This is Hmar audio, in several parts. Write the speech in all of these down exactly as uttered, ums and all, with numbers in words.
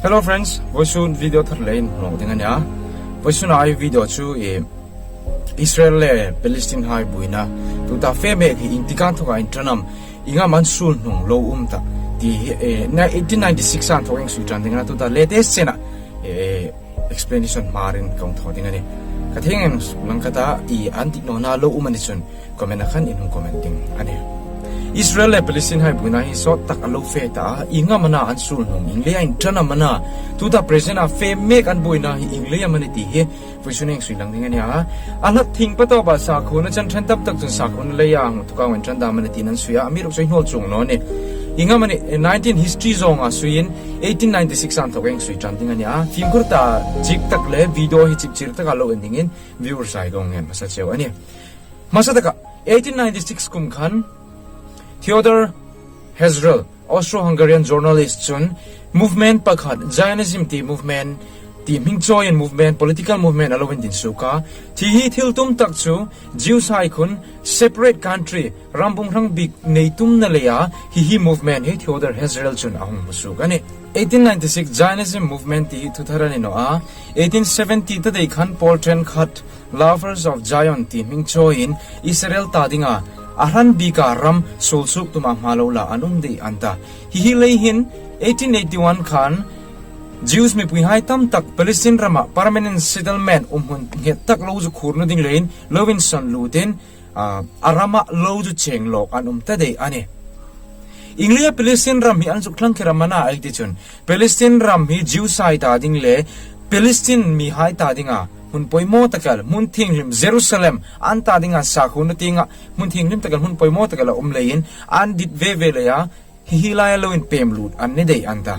Hello friends, vawisun video thar leiin hmu ding a nih a. Vawisun a video chu e, Israel le Palestine hai buoina tuta fe mek hi iengtik a inthoka intran am, ieng am an suol hnung lo um ta ti hi, e, na eighteen ninety-six a inthok ieng sui ṭan ding a nih, tuta latest chena, e, explanation hmarin ka hung thaw ding a nih. Ka thei ngei suk lang ka ta, i an ti nawna lo um a ni chun comment a khan in hung comment ding a nih. Israel le Palestine hai buoina hi sawt tak a lo fe ta a, ieng am a na an suol hnung, ieng leia intran am a na, tuta present a fe mek an buoina hi ieng leia am a ni ti hi vawisun ieng sui lang ding a nih a. A hnat thing patawpa sakhuona chan ṭhen tam tak chun sakhuona leia hung thuka ngawin ṭan dam a ni ti nan sui a, amiruokchu ei hnawl chuong naw nih. Ieng am a ni, nineteen history zawnga suiin eighteen ninety-six a inthok ieng sui ṭan ding a nih a. Fimkhur ta chik tak le video hi chipchir taka lo en dingin viewers hai ka hung ngen hmasa cheu a nih. Hmasa taka eighteen ninety-six kum khan Theodor Herzl, Austro-Hungarian journalist chun movement pakhat, Zionism ti movement, ti hming chawiin movement, political movement a lo indin suok a. Ti hi thil tum tak chu Jews hai khun separate country, ram bung hrang bik nei tumna leia hi hi movement hi Theodor Herzl chun a hung hmu suok a nih. Eighteen ninety-six Zionism movement ti hi thu thar a ni naw a. Eighteen seventy ta dei khan Paul Trenkhat, Lovers of Zion ti hming chawiin Israel ta dinga a hran bika ram suol suok tuma hma lo la an um dei an ta. Hi hi lei hin eighteen eighty-one khan Jews mipui hai tam tak Palestine rama permanent settlement um hmun nghet tak lo zu khur naw ding leiin lo insawn lutin, a, a rama lo zu cheng lawk an um ta dei a nih. Ieng leia Palestine ram hi an zuk thlang kher am a na ei ti chun, Palestine ram hi Jews hai ta ding le Palestine mihai ta dinga hmun poimaw taka, hmun thienghlim Jerusalem an ta dinga sakhuona tienga hmun thienghlim taka, hmun poimaw taka a um leiin an dit ve ve leia hi hi laia lo inpem lut an ni dei an ta.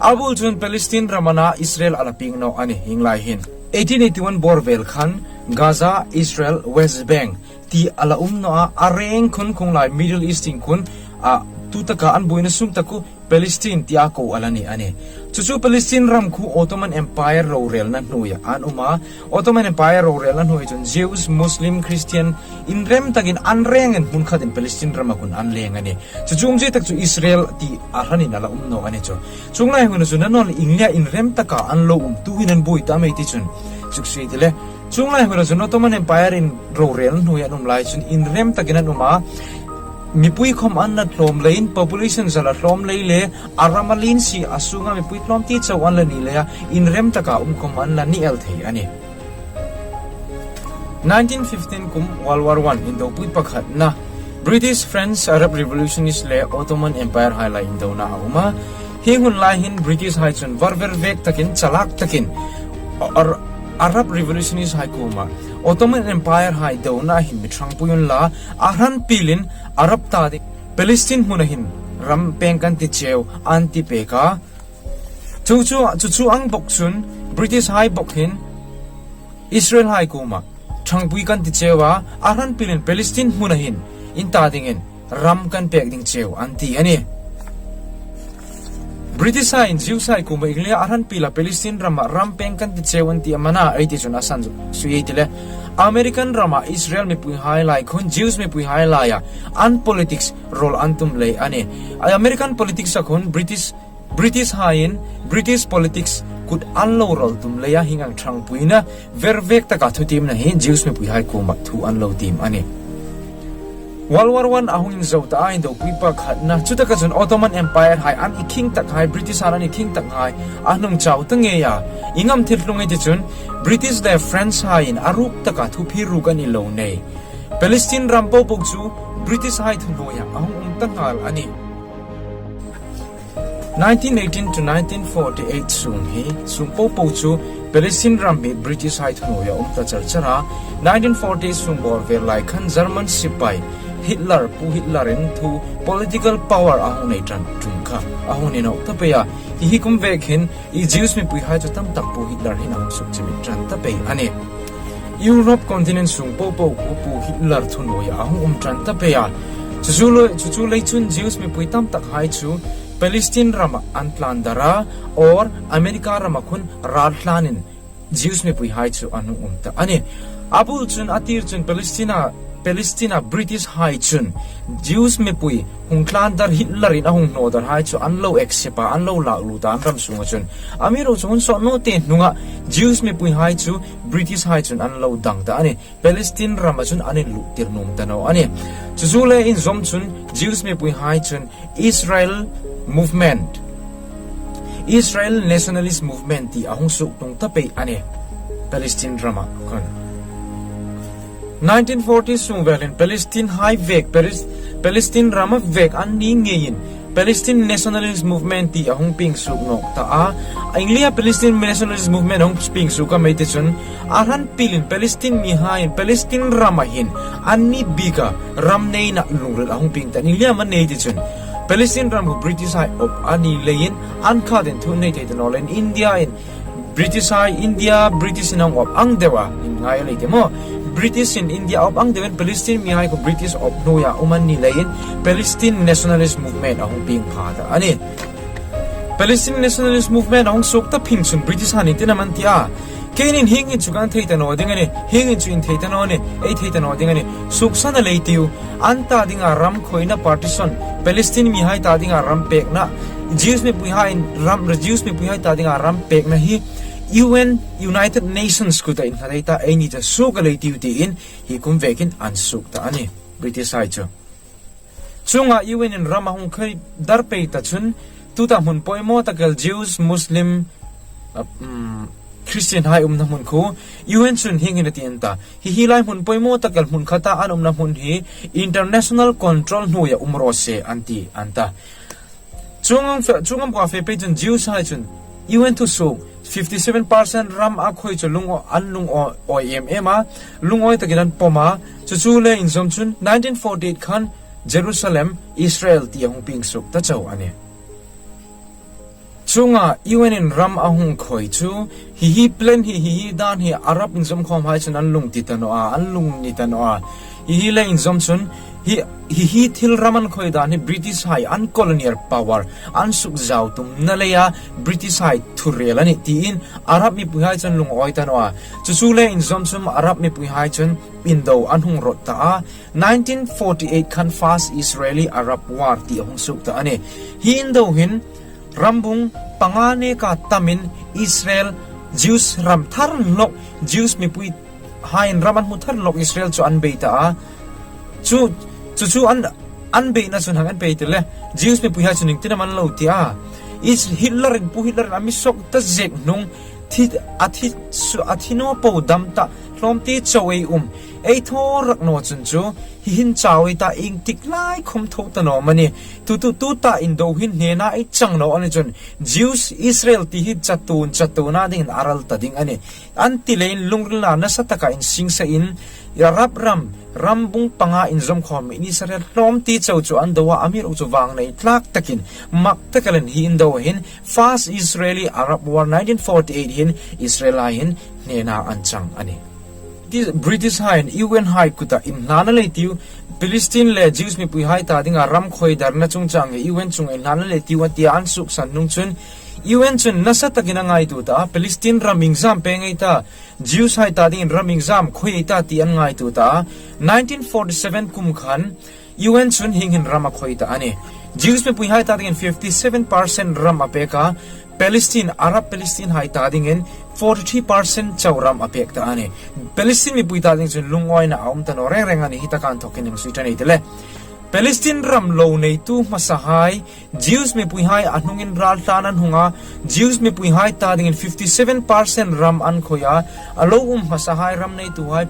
A bul chun Palestine rama Israel a la pieng naw a nih hieng lai hin. Eighteen eighty-one bawr vel khan Gaza, Israel, West Bank ti a la um naw a, a reng khun khung lai Middle East tieng khun, a, tu taka an buoina sung tak khu Palestine tia ko a la ni a nih. Chu chu Palestine ram khu Ottoman Empire rorelna hnuoia an um a. Ottoman Empire rorelna hnuoia chun Jews, Muslim, Christian inrem takin an rengin hmun khatin Palestine rama khun an leng a nih. Chu chu umzie tak chu Israel ti a hranin a la um naw a ni chu. Chuong lai huna chu nanon ieng leia inrem taka an lo um, tuhin an buoi ta am ei ti chun, suk sui ti le. Chuong lai huna chun Ottoman Empire-in rorel hnuoia an um lai chun inrem takin an um a. Mipui khawm an la tlawm leiin, population zala tlawm lei le a rama lien si a sunga mipui tlawmte chau an la ni leia inrem taka um khawm an la ni el thei a nih. Nineteen fifteen kum World War One indopui pakhatna, British, French, Arab revolutionist le Ottoman Empire hai lai indona a um a. Hi hun lai hin British hai chun var ver vek takin, chalak takin Ar-, Arab revolutionist hai kuoma Ottoman Empire hai dona hin mi ṭhangpui unla, a hran pilin Arab ta ding Palestine hmuna hin ram peng kan ti cheu an ti pek a. Chu chu, chu chu ang bawk chun British hai bawk hin Israel hai kuoma ṭhangpui kan ti cheu a, a hran pilin Palestine hmuna hin in ta dingin ram kan pek ding cheu an ti a nih. British haiin Jews hai kuoma ieng leia a hran pila Palestine rama ram peng kan ti cheu an ti am a na ei ti chun a san sui ei ti le. American rama Israel mipui hai lai khun Jews mipui hai laia an politics rawl an tum lei a nih. Ai American politics-a khun British British haiin British politics kut an lo rawl tum leia hieng ang ṭhangpuina ver vek taka thutiemna hi Jews mipui hai kuoma thu an lo tiem a nih. World War One a hung inzo ta a, indopui pakhatna, chutaka chun Ottoman Empire hai an ikhing tak hai, British hai an ikhing tak hai an hung chau ta ngei a. Ieng am thil tlung ei ti chun British le French haiin a ruk taka thuphir ruk an lo nei. Palestine ram po po chu British hai thuhnuoia a hung um ta nghal a nih. Nineteen eighteen to nineteen forty-eight sung hi, sung po po chu Palestine ram hi British hai thuhnuoia um ta char char a. Nineteen forty sung bawr vel lai khan German sipai Hitler, Pu Hitler-in thu political power a hung nei ṭan ṭum kha a hung ni nawk ta pei a. Hi hi kum vek hin i Jews mipui hai chu tam tak Pu Hitler hin a hung suk chimit ṭan ta pei a nih. Europe continent sung po po khu Pu Hitler thuhnuoia a hung um ṭan ta pei a. Chu chu lo, chu chu lei chun Jews mipui tam tak hai chu Palestine rama an tlan dar a, or America rama khun ral tlanin Jews mipui hai chu an hung um ta a nih. A bul chun a tir chun Palestine-a Palestine-a British hai chun Jews mipui hung tlan dar, Hitler-in a hung hnaw dar hai chu an lo accept a, an lo lak lut a an ram sunga chun. Amiruokchu hun sawt naw te hnunga Jews mipui hai chu British hai chun an lo dang ta a nih. Palestine rama chun an inlut tir nuom ta naw a nih. Chu chu le inzawm chun Jews mipui hai chun Israel Movement, Israel Nationalist Movement ti a hung suk tung ta pei a nih. Palestine rama khun. Nineteen forty sung velin Palestine hai vek, Paris, Palestine rama vek an ni ngeiin Palestine Nationalist Movement ti a hung pieng suk nawk ta a. India Palestine Nationalist Movement a hung pieng suk a mei ti chun, a hran pilin Palestine mihaiin Palestine rama hin an ni bika ram neina lungril a hung pieng ta. India man nei ti chun Palestine ram British hai op a ni leiin an khatin thu nei thei ta naw leiin India-in British hai, India British-in a hung op ang deu a, in ngai a lei ti maw. British-in India op ang deuin Palestine mihai kha British op hnuoia um an ni leiin Palestine Nationalist Movement a hung pieng pha ta a nih. Palestine Nationalist Movement a hung suk ta phing chun British hai iengtin am an ti a. Keinin hieng hin chu kan thei ta naw ding a nih, hieng hin chu in thei ta naw nih, ei thei ta naw ding a nih. Suksan a lei tiu, an ta dinga ram khoina partition, Palestine mihai ta dinga ram pekna, Jews mipui hai ram, Jews mipui hai ta dinga ram pekna hi U N, United Nations kuta inhla dai ta, eini chu suk a lei tiu tiin hi kum vekin an suk ta a nih, British hai chu. Chuonga U N-in ram a hung khoi dar pei ta chun, tuta hmun poimaw tak el Jews, Muslim, a, um, Christian hai umna hmun khu U N chun hieng hin a ti an ta. Hi hi lai hmun poimaw tak el hmun khata an umna hmun hi international control hnuoia um raw se an ti an ta. Chuong ang fe, chuong ang buka fe pei chun Jews hai chun U N thusuok fifty seven percent ram a khoi chu lungawi, an lungawi em em a, lungawi takin an pawm a, chu chu le inzawm chun nineteen forty eight khan Jerusalem, Israel ti a hung pieng suk ta chau a nih. Chuonga U N-in ram a hung khoi chu, hi hi plan hi, hi hi dan hi Arab inzawm khawm hai chun an lung ti ta naw a, an lung ni ta naw a. Hi hi le inzawm chun, hi, hi hi thil ram an khoi dan hi British hai an colonial power an suk zau tumna leia British hai thurel a nih tiin Arab mipui hai chun lungawi ta naw a. Chu chu le inzawm chun Arab mipui hai chun indo an hung rawt ta a. Nineteen forty eight khan First Israeli Arab War ti a hung suk ta a nih. Hi indo hin rambung panga neka tamin Israel Jews ram thar lawk, Jews mipui haiin ram an hmu thar lawk Israel chu an bei ta a. Chu, chu chu an, an beina chun hang en pei ti le, Jews mipui hai chu iengtin am an lo ti a. Is Hitler-in, Pu Hitler-in a mi sawk ta zek hnung, thi, a thi, su, a thi naw po dam ta, hlawm ti chau ei um. Ei thaw rak naw chun chu, hi hin chau ei ta, ieng tik lai khawm thaw ta naw am a ni. Tu, tu, tuta indo hin hnena ei chang naw a ni chun, Jews Israel ti hi chatuon, chatuona dingin a ral ta ding a nih. An ti leiin lungrilna nasa taka insingsa in, Arab ram, rambung panga inzawm khawm in Israel hlawm ti chau chu an do a, amiruokchu vangnei tlak takin, mak tak elin hi indo hin, First Israeli Arab War nineteen forty eight hin Israel haiin hnena an chang a nih. Ti British haiin U N hai kuta inhlana lei tiu, Palestine le Jews mipui hai ta dinga ram khoi darna chungchang hi U N chunga inhlana lei tiu a tia an suksan hnung chun, U N chun nasa takin a ngaituo ta a, Palestine ram iengzam pêng ei ta, Jews hai ta dingin ram iengzam khoi ei ta ti an ngaituo ta a. Nineteen forty seven kum khan U N chun hieng hin ram a khoi ta a nih. Jews mipui hai ta dingin fifty seven percent ram a pêk a, Palestine, Arab Palestine hai ta dingin forty three percent chau ram a pêk ta a nih. Palestine mipui ta ding chun lungawina a um ta naw reng reng a nih, hi taka inthokin hang sui ṭan ei ti le. Palestine ram lo neitu hmasa hai, Jews mipui hai a hnungin raltlan an hung a, Jews mipui hai ta dingin fifty seven percent ram an khoi a, a lo um hmasa hai ram neitu hai,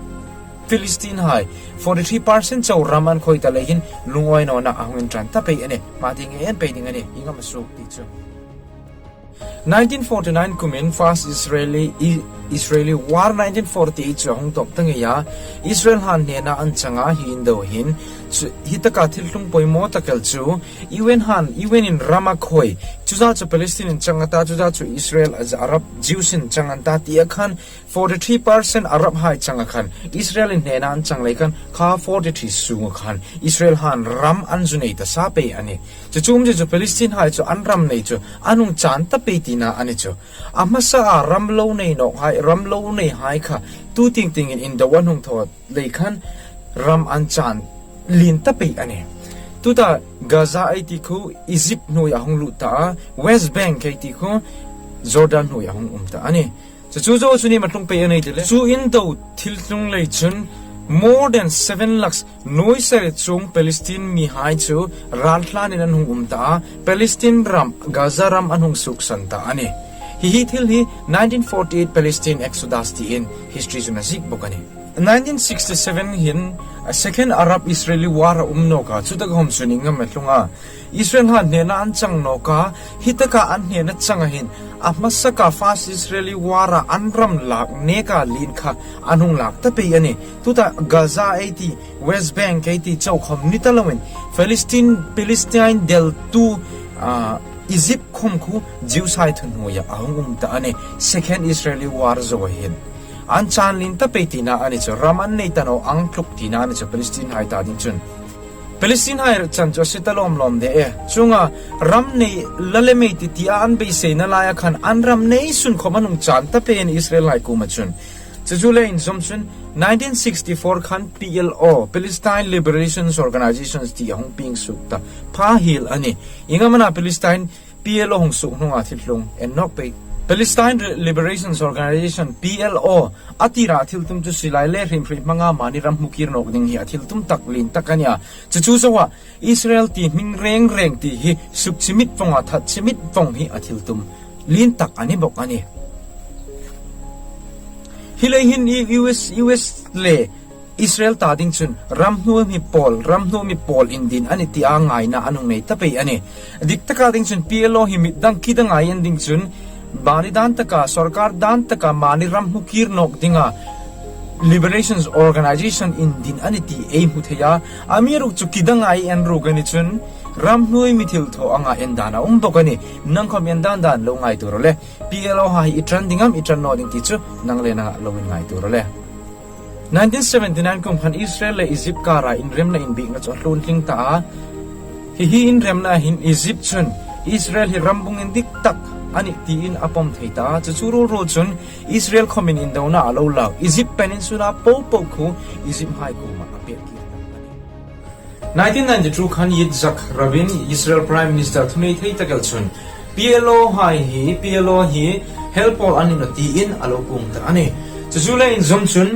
Philistine hai, forty three percent chau ram an khoi ta lei hin lungawi nawna a hung inṭan ta pei a nih. Hma ding en pei ding a nih, ieng am a suok ti chu. Nineteen forty nine kumin First Israeli, I-, Israeli War nineteen forty eight chu a hung tawp ta ngei a, Israel han hnena an chang a, hi indo hin, chu, hi taka thil tlung poimaw tak el chu, U N han, U N in ram a khoi, chu zat chu Palestine in chang a ta, chu zat chu Israel, Arab, Jews in chang an ta ti a khan, forty three percent Arab hai chang a khan, Israel in hnena an chang lei khan, kha forty three sunga khan, Israel han ram an zu nei ta sa pei a nih. Chu chu um chu chu Palestine hai chu an ram nei chu, an hung chan ta pei tina a ni chu. A hmasa a ram lo nei nawk hai, ram lo nei hai kha, tu tieng tiengin indo an hung thaw lei khan, ram an chan lien ta pei a nih. Tuta Gaza ei ti khu Egypt hnuoia hung lut ta a, West Bank ei ti khu Jordan hnuoia hung um ta a nih. Chu chu zo chu ni ma tlung pei a nei ti le. Chu indo thil tlung lei chun more than seven lakhs nuoi sari chuong Palestine mihai chu ral thlanin an hung um ta a, Palestine ram, Gaza ram an hung suksan ta a nih. Hi hi thil hi nineteen forty-eight Palestine Exodus tiin history chun a ziek bawk a nih. Nineteen sixty-seven hin a Second Arab Israeli War a um nawk a, chu taka khom chun ieng am a tlung a, Israel hai hnena an chang nawk a, hi taka an hnena changa hin a hmasaka First Israeli War-a an ram lak neka lien kha an hung lak ta pei a nih. Tuta Gaza ei ti, West Bank ei ti chau khom ni ta loin Palestine, Palestine deltu, ah, Egypt khom khu Jews hai thuhnuoia a hung um ta a nih. Second Israeli War zoa hin an chan lien ta pei tina a ni chu, ram an nei ta naw ang tluk tina a ni chu Palestine hai ta ding chun. Palestine hai chan chu a si ta lawm lawm de e. Chuonga ram nei la le mei ti tia an beiseina laia khan an ram nei sun khom an hung chan ta pei a nih Israel hai kuoma chun. Chu chu le inzawm chun nineteen sixty-four khan P L O, Palestine Liberation Organization ti a hung pieng suk ta pha hiel a nih. Ieng am a na Palestine P L O hung suk hnunga thil tlung en nawk pei. Palestine Re-, Liberation Organization, P L O, a tira thil tum chu silai le hrim hrim hmanga mani ram hmu kir nawk ding hi a thil tum tak lien tak a nih a. Chu chu zoa Israel ti hming reng reng ti hi suk chimit vawnga that chimit vawng hi a thil tum lien tak a ni bawk a nih. Hi lei hin i U S, U S le Israel ta ding chun ram hnuoi mi pawl, ram hnuoi mi pawl indin a nih tia ngaina an hung nei ta pei a nih. Dik taka ding chun P L O hi mit dang ki dang a en ding chun mani dan taka, sorkar dan taka mani ram hmu kir nawk dinga Liberation Organization indin a nih ti ei hmu thei a. Amiruokchu ki dang a en ruok a ni chun ram hnuoi mi thil thaw anga en dan a um bawk a nih. Nang khom en dan dan lo ngaituo ro le. P L O hai i ṭan ding am i ṭan naw ding ti chu nang le nang lo inngaituo ro le. Nineteen seventy-nine kum khan Israel le Egypt kara inremna inbiekna chu a tlung tling ta a. Hi hi inremna hin Egypt chun Israel hi ram bung indik tak a nih tiin a pawm thei ta a. Chu chu ruol ruol chun Israel khomin indona a lo lak. Egypt Peninsula popo khu Egypt hai kuoma a pek kir ta a nih. Nineteen ninety-two khan Yitzhak Rabin, Israel Prime Minister thunei thei tak el chun P L O hai hi, P L O hi hell pawl an ni naw tiin a lo kuong ta a nih. Chu chu le inzawm chun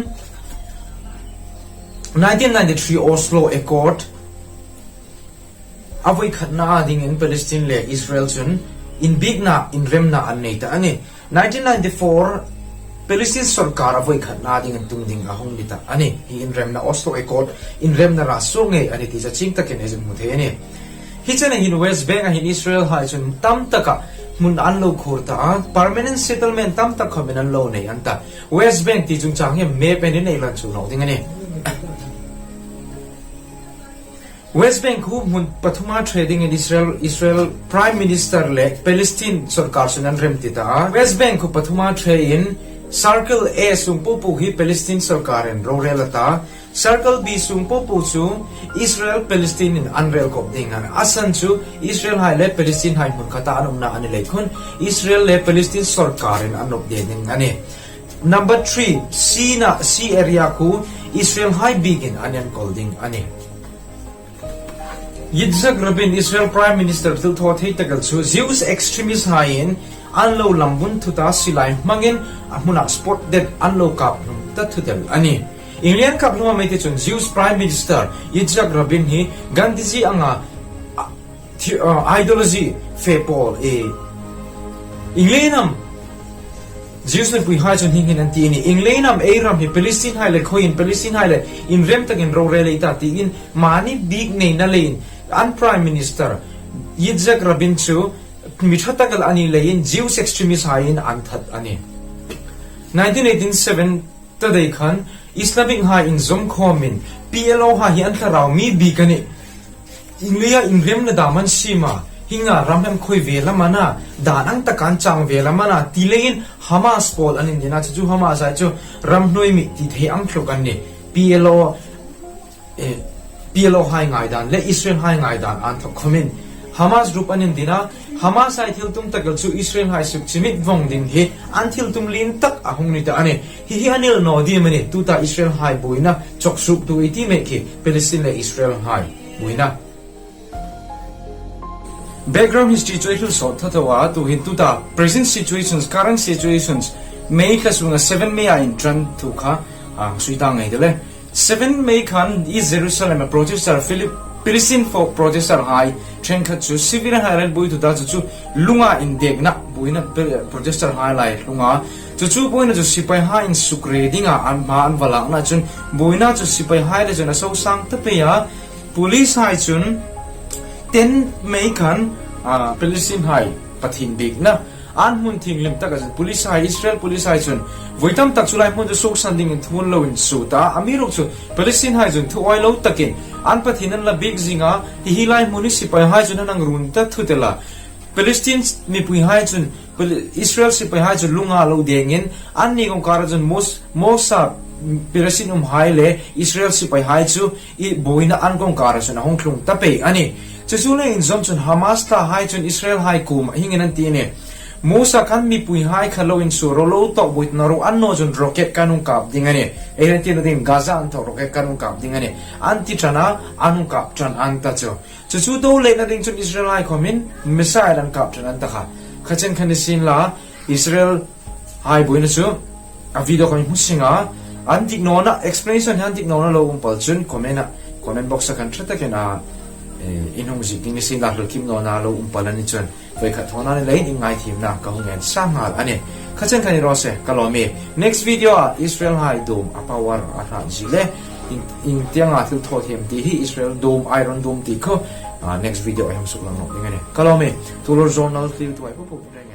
nineteen ninety-three Oslo Accord a voi khatna a dingin Palestine le Israel chun inbiekna, inremna an nei ta a nih. Nineteen ninety-four Palestine sorkar a voi khatna ding an tung ding a hung ni ta a nih. Hi inremna Oslo Accord inremna ra suol ngei a nih ti chu chieng takin ei zuk hmu thei a nih. Hi chena hin West Bank-a hin Israel hai chun tam taka hmun an lo khuor ta a, permanent settlement tam tak khomin an lo nei an ta. West Bank ti chungchang hi map-in ei lan chu nawk ding a nih. West Bank khu hmun pathuma ṭhe dingin Israel, Israel Prime Minister le Palestine sorkar chun an remti ta a. West Bank khu pathuma ṭhein Circle A sung popo hi Palestine sorkarin rorel a ta. Circle B sung popo chu Israel Palestine-in an rel kop ding a nih. A san chu Israel hai le Palestine hai hmun khata an umna a ni lei khun Israel le Palestine sorkarin an nop de ding a nih. Number three, C-na, C area khu Israel hai biekin an enkawl ding a nih. Yitzhak Rabin Israel Prime Minister thil thaw thei tak el chu Jews extremist haiin an lo lam vun thut a, silai hmangin a hmuna spot det an lo kap hlum ta thut el a nih. Ieng leiin kap hlum am ei ti chun Jews Prime Minister Yitzhak Rabin hi Gandhiji anga, a, thi-, a, ideology fe pawl e. Ieng leiin am Jews mipui hai chun hieng hin an ti a nih. Ieng leiin am ei ram hi Palestine hai le khoiin, Palestine hai le inrem takin rorel ei ta tiin mani biek neina leiin an Prime Minister Yitzhak Rabin chu mi ṭha tak el a ni leiin Jews extremist haiin an that a nih. Nineteen eighty-seven ta dei khan Islamic hai inzawm khawmin P L O hai hi an thlarau mi biek a nih. Ieng leia inremna dam an siem a, hienga ram hemkhoi ve lam a na, dan ang taka an chang ve lam a na ti leiin Hamas pawl an indin a, chu chu Hamas hai chu ram hnuoi mi ti thei ang tluk an nih. P L O, eh, P L O hai ngaidan le Israel hai ngaidan an thawk khawmin Hamas group an indin a, Hamas hai thiltum tak el chu Israel hai suk chimit vong ding hi an thiltum lien tak a hung ni ta a nih. Hi hi a nel naw ding a nih, tuta Israel hai buoina chawk suk tu ei ti mek hi Palestine le Israel hai buoina. Background history chu ei hril sawt tho tho a, tuhin tuta present situations, current situations, May kha sunga seven May a inṭan thu kha, a, sui ta ngei de le. Seven May khan East Jerusalem a protester, Philip-, Palestine folk protester hai ṭhenkhat chu civilian hai ral buoi thu ta chu chu lunga indekna buoina pe-, protester hai lai lunga. Chu chu buoina chu sipai hai in suk re dinga an hma an va lakna chun buoina chu sipai hai le chun a so sang ta pei a. Police hai chun ten May khan, a, Palestine hai Pathien biekna an hmun thienghlim taka chun police hai, Israel police hai chun voi tam tak chu lai hmun chu suoksan dingin thu an lo insuo ta. Amiruokchu Palestine hai chun thu awi lo takin an Pathien an la biek zinga, hi hi lai hmun hi sipai hai chun an hang run ta thut el a. Palestine mipui hai chun Pal-, Israel sipai hai chun lunga lo dengin anni kawngkara chun Mos-, Mossad, Palestine um hai le Israel sipai hai chu i buoina an kawngkara chun a hung tlung ta pei a nih. Chu chu le inzawm chun Hamas ta hai chun Israel hai kuoma hieng hin an ti a nih. Mossad khan mipui hai kha lo insuo ro, lo tawk buoi ta naw ro, annaw chun rocket kan hung kap ding a nih. Ei hang tina ding Gaza an thaw rocket kan hung kap ding a nih. An ti ṭan a, an hung kap ṭan an ta chu. Chu chu do lêkna ding chun Israel hai khawmin missile an kap ṭan an ta kha. Kha chen khan ni sien la, Israel hai buoina chu a video kan hmu seng a, an dik nawna, explanation an dik nawna lo um pal chun comment-a, comment box-a kan ṭha takin a, eh, in hung ziek ding ni sien la, hril kim nawna lo um pal a ni chun voi khat thawna ni leiin in ngaithiemna ka hung ngen sa nghal a nih. Kha chen khan ni raw se, ka lawm e. Next video-a Israel hai dome a power a hrat zie le in, in tienga thil thaw thiem ti hi, Israel dome, Iron Dome ti kha, ah, next video-a ei hung suklang nawk ding a nih. Ka lawm e. Tulur Journal thil tuoi po po ding a nih.